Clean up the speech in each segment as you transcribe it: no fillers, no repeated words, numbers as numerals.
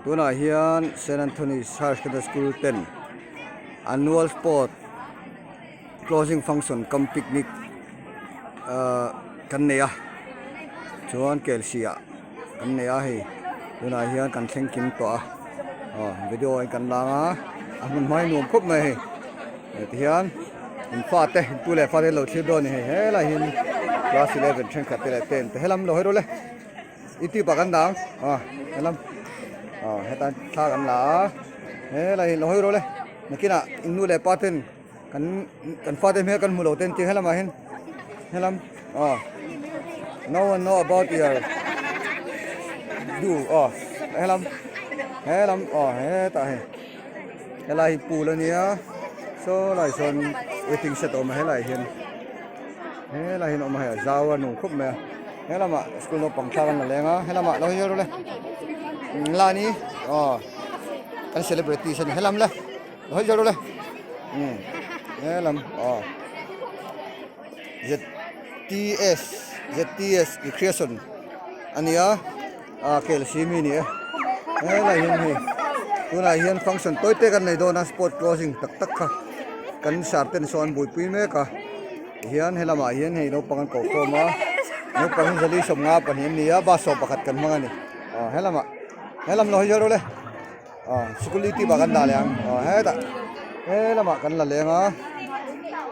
Tunah hian Saint Anthony's Higher Secondary School ten annual sport closing function cum picnic ahh kan nei a chuan kelsi ah kan nei a hei tunah hian kan thleng kim tawh a aw video in kan lang a a hmun hmai nuam khawp mai a hei tihian in fate tu leh fate lo thlir dawn a ni hei helai hi class eleven thenkhat te leh ten te helam lo hawi rawh le. Youtube ah kan dang aw helam aw heta thla kan la a helai hi lo hawi rawh le nakinah in nu leh pa ten kan kan fate hmel kan hmu lo ten tih helamah hian helam aw no one know about your do aw helam helam aw hetah hei helai hi pool a nia saw lai sawn waiting shed a awm a helaiah hian. Helai hian awm a hei a zau a nuam khawp mai a he lamah school naupang thla an la leng a he lamah lo hian rawh le lani aw kan celebrities a ni helam le lo hawi rawh le umm helam aw zts zts recreation a ni a ah kel si mi a ni e helai hian hei tunah hian function tawi te kan nei dawn a sport closing tak tak kha kan sir ten sawn an buaipui mek a. Tihian he lamah hian hei naupang an koh khawm a naupang hi zali sawmnga pahnih an ni a bus sawm pakhat kan hmang a ni aw he lamah he lam lo hi zawr rawh le aw sikul youtube ah kan dah leh ang aw hetah he lamah kan la leng a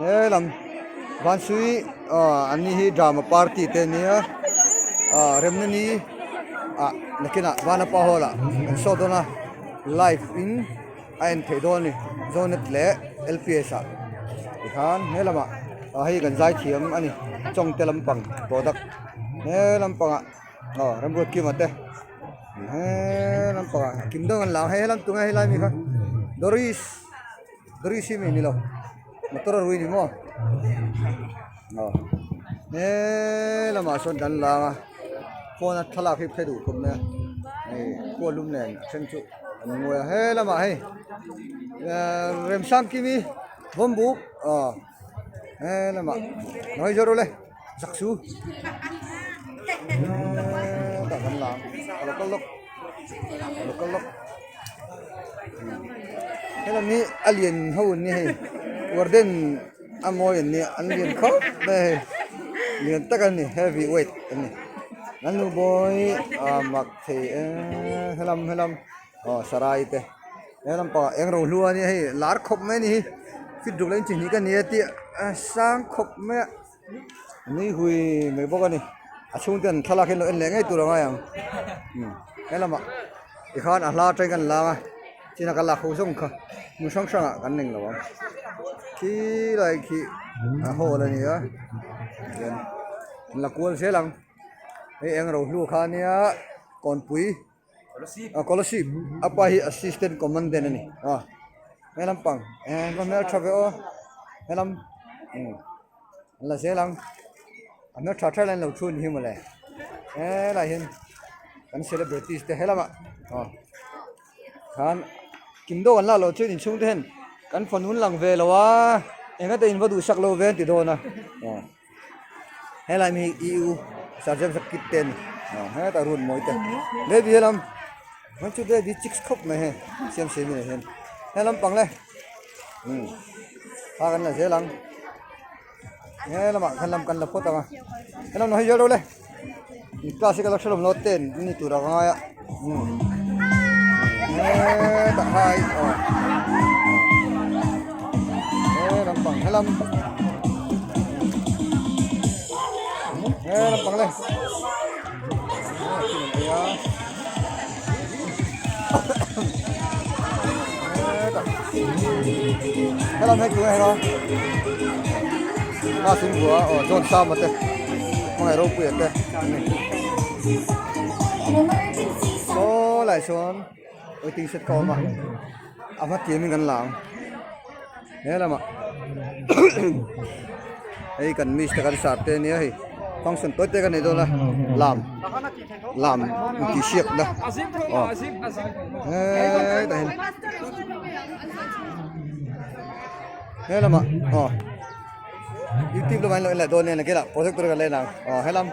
he lam vansui aw an ni hi drama party te an nia aw remna ni ah nakinah vanapa hall ah an show dawn a live in. A en theih dawn a ni zonet leh lps ah tikhan he lamah ah hei kan zai thiam a ni chawngte lampang product he lampangah aw remruat kima te he lampangah kim deuh an lang hei helam tunge helai mi kha doris doris hi mi ni lo motor a rui ni maw aw he lamah sawn kan lang a phone a thlalak hi phei duh khawp mai a hei khualum nen a then chu. An ngawi a he lamah hei ehh Remsangkimi bawmbuk aw he lamah nawi zawr ule zaksu hetah kan la ang a lo kal lawk a lo kal lawk helam hi a lian ho an nia hei warden a mawi an nia an lian khawp mai a hei lian tak an ni heavy weight an ni an nu bawi ah mak. Thei e helam helam aw sarai te helam pangah eng ro hlu a nia hei lar khawp mai a ni hi fit ruk leh inchi hnih ka ni a tih a sang khawp mai a nui hui mai bawk a ni a chhung ten thlalak hi an lo en leh ngei tur a ngai ang helamah tikhan a hla atangin kan lang a china kan lak ho zawng kha hmun hrang hrangah kan eng lo ang khi lai khi a hall a ni a tihian an la kual zel ang. Hei eng ro hlu kha ania kawnpui ah scholarship a pa hi assistant commandant a ni a he lampang eh va hmel tha ve aw helam umm an la zel ang a hmel tha tha lai an lo thu a ni hi mawle helaiah hian kan celebrities te helamah aw khan kim deuh an lak loh chuan inchhung te hian kan fanu an lang ve lo a engate in va duhsak lo ve an ti dawn a aw. Helai mi hi EU sergeant sakit te a ni aw hetah run mawi te baby helam hman chu baby chicks khawp mai hei siam siam in ah hian helam pang le umm kha kan la zel ang he lamah khan lam kan la phawt ang a helam lo hei zel rawh le class hi ka la hrelawm lo ten an ni tur a ka ngai a umm hetah hai aw he lampang helam he lampang le helam hei tunge heng a sin bua aw John Sama te hmangaih ropuia te saw lai sawn waiting shed ka awm a a hma tiamin kan la ang he lamah hei kan miss te kan sar te ania hei function tawi te kan nei dawn a lam lam intihsiak na aw hetah hian he lamah aw youtube lamah an lo en leh dawn nia nakinah projector kan la en ang aw helam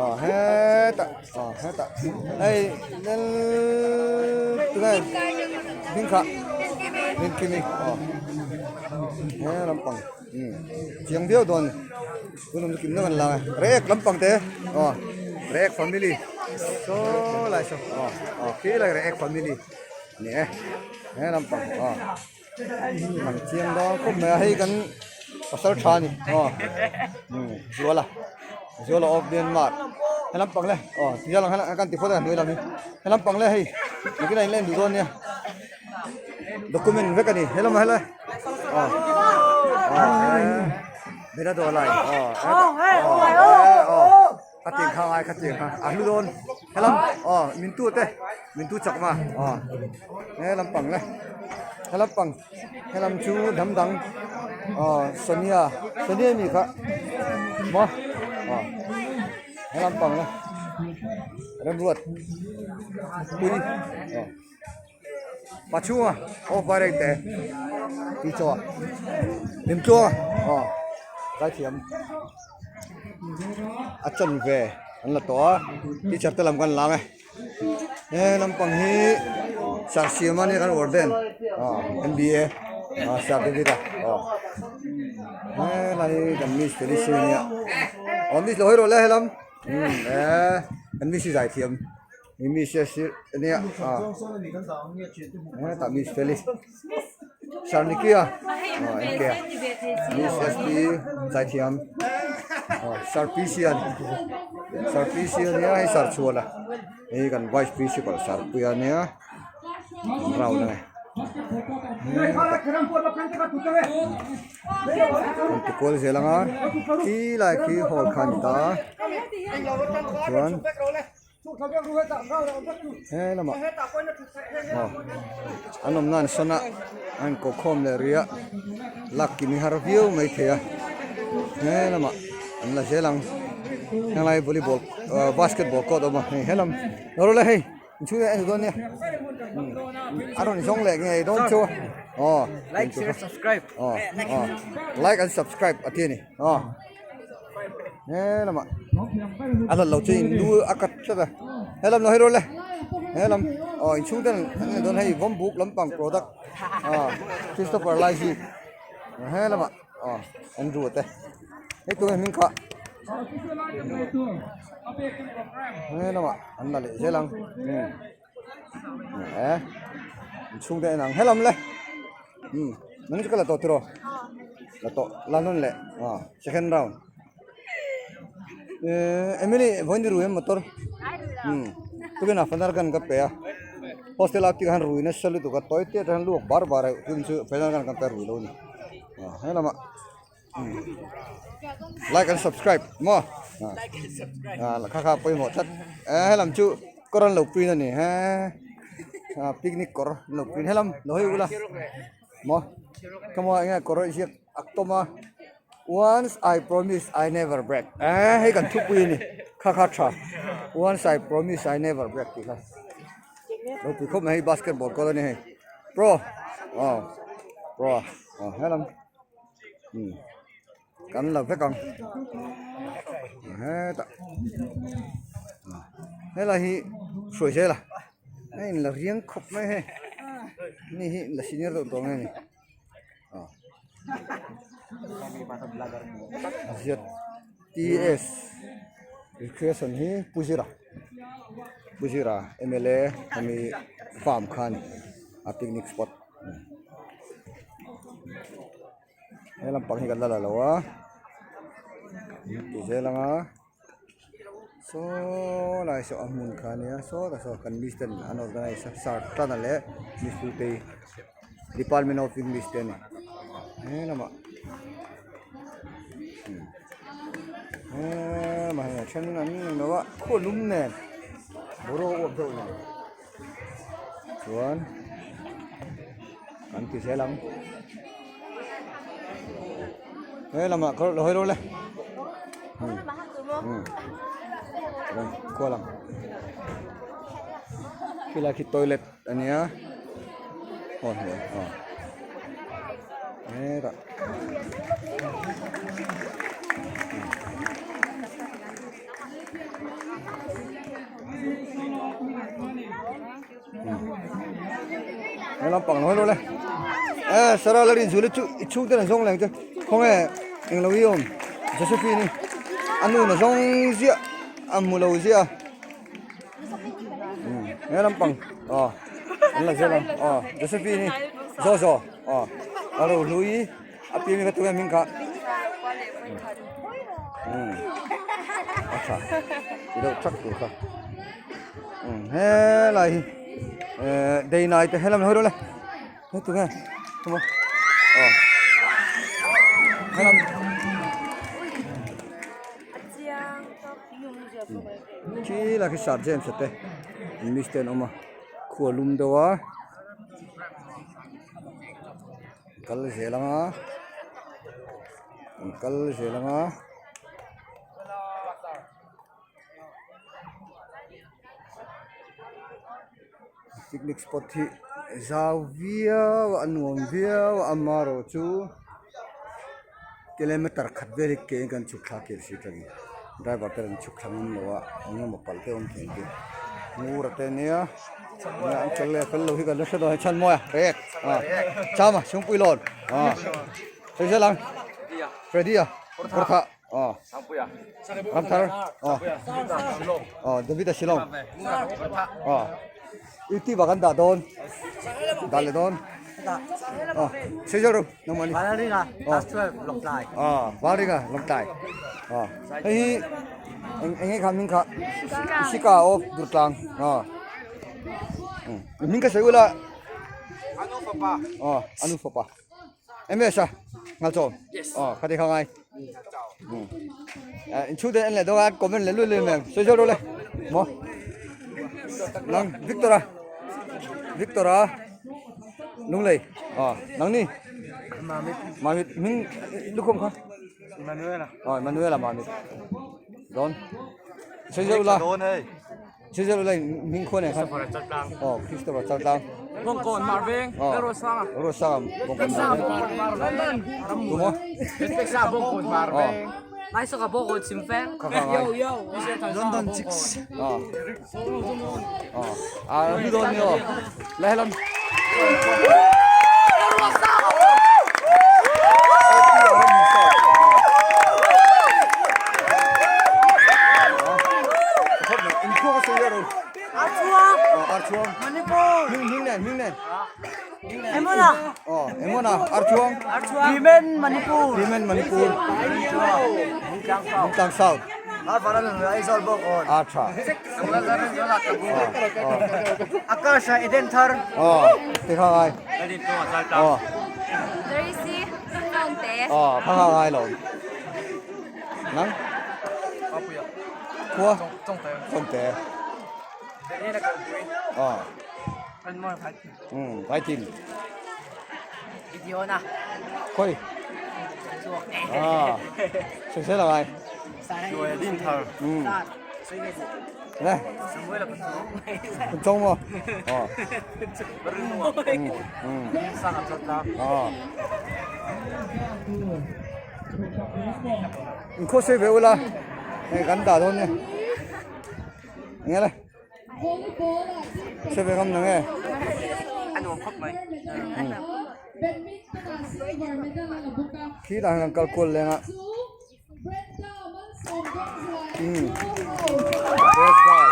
aw hetah aw hetah hei. Tunge hming kha Rinkimi aw he lampang umm chiang viau dawn a ni tun awm chu kim deuh an lang a Reiek lampang te aw Reiek family saw lai saw aw aw khi lai Reiek family a ni e he lampang aw lang chiang dawn khawp mai a hei kan pasal tha a ni aw umm Zuala Zuala of Myanmar he lampang le aw ti lang hian kan ti phawt a hnuai lam hi he lampang le hei nakinah in la en duh dawn nia document vek a ni he lamah helai aw aw bena dawh lai aw aw khatiang kha ngai khatiang kha a hlu dawn helam aw min tu te min tu chak ma aw he lampang le he lampang helam chu hnam dang aw Sonia Sonia mi kha maw aw he lampang le remruat pui aw pa chhunga aw vai reng te tih chaw a hlim tluang a aw zaithiam a chan ve an la tawh a teacher te lam kan lang e he lampang hi sir siam a nia kan warden aw m b a aw sir david a aw helai hi kan miss felicia a nia aw miss lo hawi rawh le helam umm e kan miss hi zaithiam. Miss a sir ania ah hetah miss feli sir nikia aw NK a miss SP zaithiam aw sir PC a ni sir PC ania hei sir chhuala hei kan vice principal sir puia ania an round a ni an ti kual zel ang a khi lai khi hall kha a ni ta chuan. He lamah aw an awm nan sawn a a inkawh khawm leh rih a lak kim hi har viau mai thei a he lamah an la zel ang helai volleyball ah basketball court a awm a hei helam lo rawh le hei inchhung hian a en dawn nia a rawn zawng leh ngei dawn chu aw Like, share, subscribe. aw aw like and subscribe a ti a ni aw. He lamah a hlat lo chu in lu a cut tlat a helam lo hei le helam aw inchhung ten an en dawn hei vawm buk lampang product aw Christopher Laizi he lamah aw Andrew te hei tunge hming kha he lamah an la leh zel ang umm e inchhung te en ang helam le. Umm nang chu ka la tawh tiraw la tawh la nawn leh aw second round ehh Emily vawiin ni rui em motor umm tukin ah fanar gun ka pe a hostel ah te khan rui nasa lutuk a tawi te atang luak bar bar a tin chu fanar gun kan pe rui lo a ni aw helamah umm like and subscribe maw ah kha kha pawimawh tlat eh helam chu kawr an lo print a ni he ah picnic kawr an lo print helam lo hawi ula maw khamaw enge kawr a ziak a tawm a once I promise I never break eh hei kan thupui a ni kha kha tha once I promise I never break tih kha lo pui khawp mai hei basketball kawr a ni hei pro aw pro aw helam. Umm kan la vek ang hetah helai hi hruai zel a hei in la riang khawp mai hei mi hi la senior deuh tawh nge ni aw ZTS recreation hi Pu Zira Pu Zira M L A hemi farm kha a ni a picnic spot. He lampang hi kan la la lo a ti zel ang a saw lai saw a hmun kha ania sawtah saw kan miss ten an organize a sir tana leh miss hlutei department of english te a ni he lamah he lamah hian a then an ni lo a khaw lum nen boruak uap deuh nen. Chuan kan ti zel ang he lamah kawr lo hawi rawh le umm umm kual ang khilai khi toilet a nia aw hmuh aw hetah. He lampang lo hello le. Eh Sarah la rin zul chu i chhung te na zawng leng che. Khawnge englo hi awm Josephine i a nu na zawng ziah a hmu lo ziah a. He lampang aw an la zel ang aw Josephine i Jojo aw a rohlui a piang hi kha tunge hming kha a tha ti deuh thak tur kha helai hi eh day night te helam hawi rawh le he tunge tuma aw helam khi lai khi sir James a te english te an awm a khua lum deuh a. Kal zel ang a an kal zel ang a. Picnic spot hi zau viau a a nuam viau a amaherawhchu kilometer khat vel hi ke in kan chhuk thla kel si tawh a ni driver te an chhuk thla ngam lo a engemaw palh te awm thei ang chu ngur a te nia. An fel leh fel lo hi kan la hre dawn a chhan mawi a rek a chama chhungpui lawn a sawi zel ang Freddy a Kawrthah a Ramthar a a David a Shillong a YouTube ah kan dah dawn dah leh dawn a sawi zel ru nangmah ni Valringa class 12 Lawngtlai a Valringa Lawngtlai a hei hi eng eng nge kha hming kha Ishika aw Durtlang a hming ka sawi ula Anu fapa aw Anu fapa MS a Ngalchawm aw khati kha ngai inchhung te en leh dawn a comment leh luih luih mai ang sawi zel rawh le maw nang Victor a Victor a. Lunglei aw nang ni Mamit Mamit hming lukhum kha Emmanuela aw Emmanuela Mamit dawn sawi zeuh la dawn hei sawi zeuh la hming khuan eh khan aw Christopher Chaltlang Bawngkawn Marveng Lalruatsanga Lalruatsanga Bawngkawn Marveng tumaw Lalruatsanga Bawngkawn Marveng Laisoka Bawngkawn Chimfeng Yo yo London Chicks aw À, đi rồi nhiều. Lại lần. Archuang. Manipur. Hming hming nen hming nen. Emona. Oh, Emona Archuang. Archuang. Women Manipur. Women Manipur. Bungtlang South. A tha. Akash a Eden thar. Aw, ti kha ngai. Aw. Tracy Thangte. Aw, kha kha ngai lo. Nang? Khua? Chongte. Aw. Um, vai tin. Gideon a. Khoi. À. Sẽ sẽ là ai? Ừ. Nè. Con trông không? Ờ. Ừ. Ừ. Ờ. Khô xe về ula. Này gắn đá thôi nha. Nghe đây. Xe về không nghe. Anh uống khóc mấy. Khi là hàng cao cuốn lên ạ. Best girl.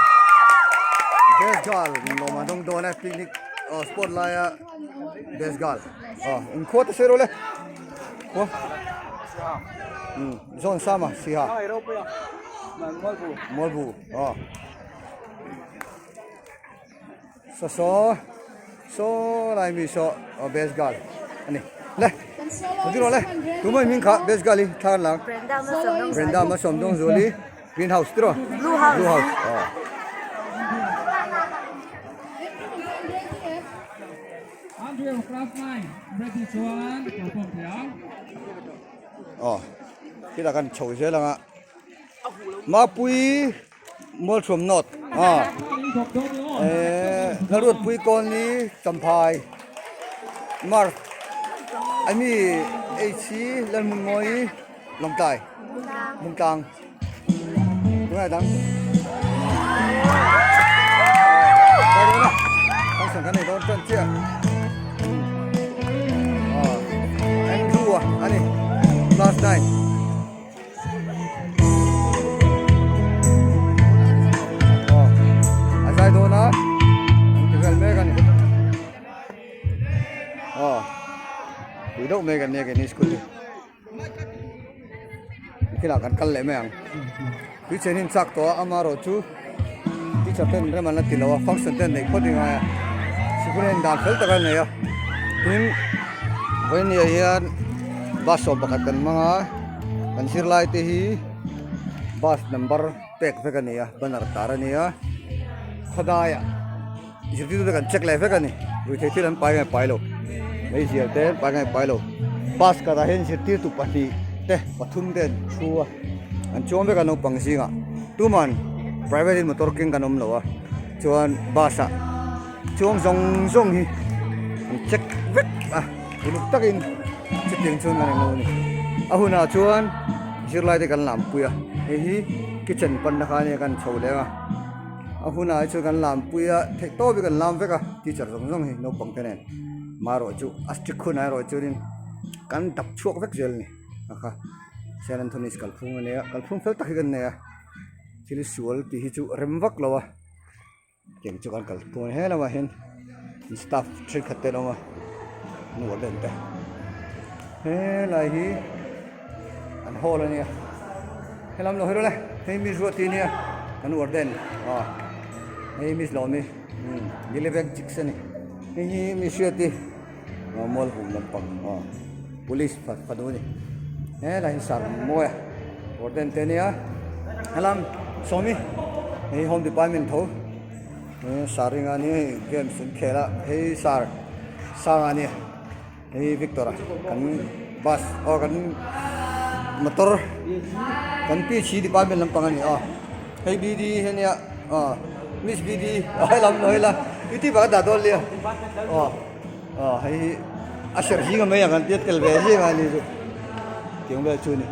Best girl lawm a dawng dawn e picnic spot laia best girl aw inkhua te sawi rawh le khua zawn sama siha mualbu aw Saw saw saw lai mi saw aw best girl a ni le ka ti rawh le tu mai hming kha best girl hi thla kan la ang Brenda Malsawm Dawngzuali green house ti rawh Blue house blue house aw aw khitah khan chho zel ang a Mapui. Mualthuam North a eh Lalruatpui Colony Champhai Mark a mi H hi Lalhmunmawi Lawngtlai Bungtlang tunah dang function kan nei dawn tan chiah. deuh mai kan nia keini school hi khilah kan kal leh mai ang tui chen hi an chak tawh a amaherawh chu teacher ten rem an la ti lo a function te an neih phawt ngai a sikul hian dan fel tak a nei a tin vawinia hian bus sawm pakhat kan hmang a kan zirlai te hi bus number pek vek a ni a banner tar a ni a khawdaiah. Zirtirtu te kan check leh vek a ni. Ruihtheih thil an pai ngai pai lo. Meizial te an pai ngai pai lo. Bus khatah hian zirtirtu pahnih te pathum te an thu a. An chuang vek a naupang zingah. Tuman private in motor keng kan awm lo a. Chuan bus ah chuang zawng zawng hi an check vek a. Uluk takin chutiang chuan kan englo a ni. A hunah chuan zirlai te kan lampui a. Hei hi kitchen panna kha ania kan chho leng a. A hunah hi chuan kan lampui a theih tawp hi kan lam vek a teacher zawng zawng hi naupang te nen marawh chu a strict hunah erawh chuanin kan dap chhuak vek zel a ni a kha Saint Anthony's kalphung a nia kalphung fel tak hi kan nei a thil sual tih hi chu rem vak lo a tiang chu kan kalphung a ni he lamah hian staff thenkhat te an awm a an warden te helai hi an hall a nia helam lo hawi rawh le hei miss ruat hi a nia kan warden aw hei miss lawmi umm nileveng chicks a ni hei hi miss hriati aw mual hum lampang aw police fanu a ni helai hi sar mawi a warden te a nia helam sawmi hei home department tho. He sar ringa ni hei games an khel a hei sar sanga ni hei Victor a kan bus aw kan motor kan P H department lampang a ni aw hei B D hi ania aw miss B D a helam lo hela i tih vang a dah dawn lia aw aw hei hi a serh zing a mai ang an tia tel ve zing a ni chu tiang vel chu a ni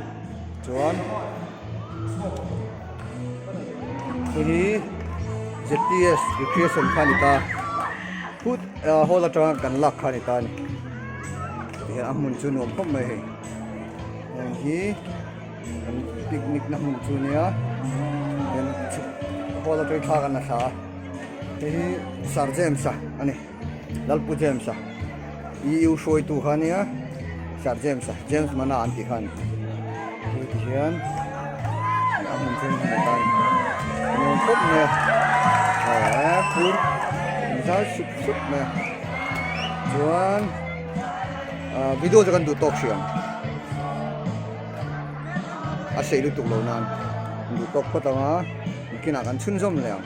chuan. Hei hi ZPS recreation kha a ni ta phut ah hall atanga kan lak kha a ni ta a ni tihian a hmun chu nuam khawp mai hei heng hi kan picnic na hmun chu ania hian chhuk hall atangin thla kan la thla a hei hi Sir James a a ni Lalpu James a EU hruaitu kha ania Sir James a James Mana an tih kha a ni hei ti hian a hmun chu hmun ta a ni nuam khawp mai a aw phur zai sup sup mai a chuan ah video chu kan duh tawk hrih ang a sei lutuk lo nan duh tawk phawt ang a kinah kan chhunzawm leh ang.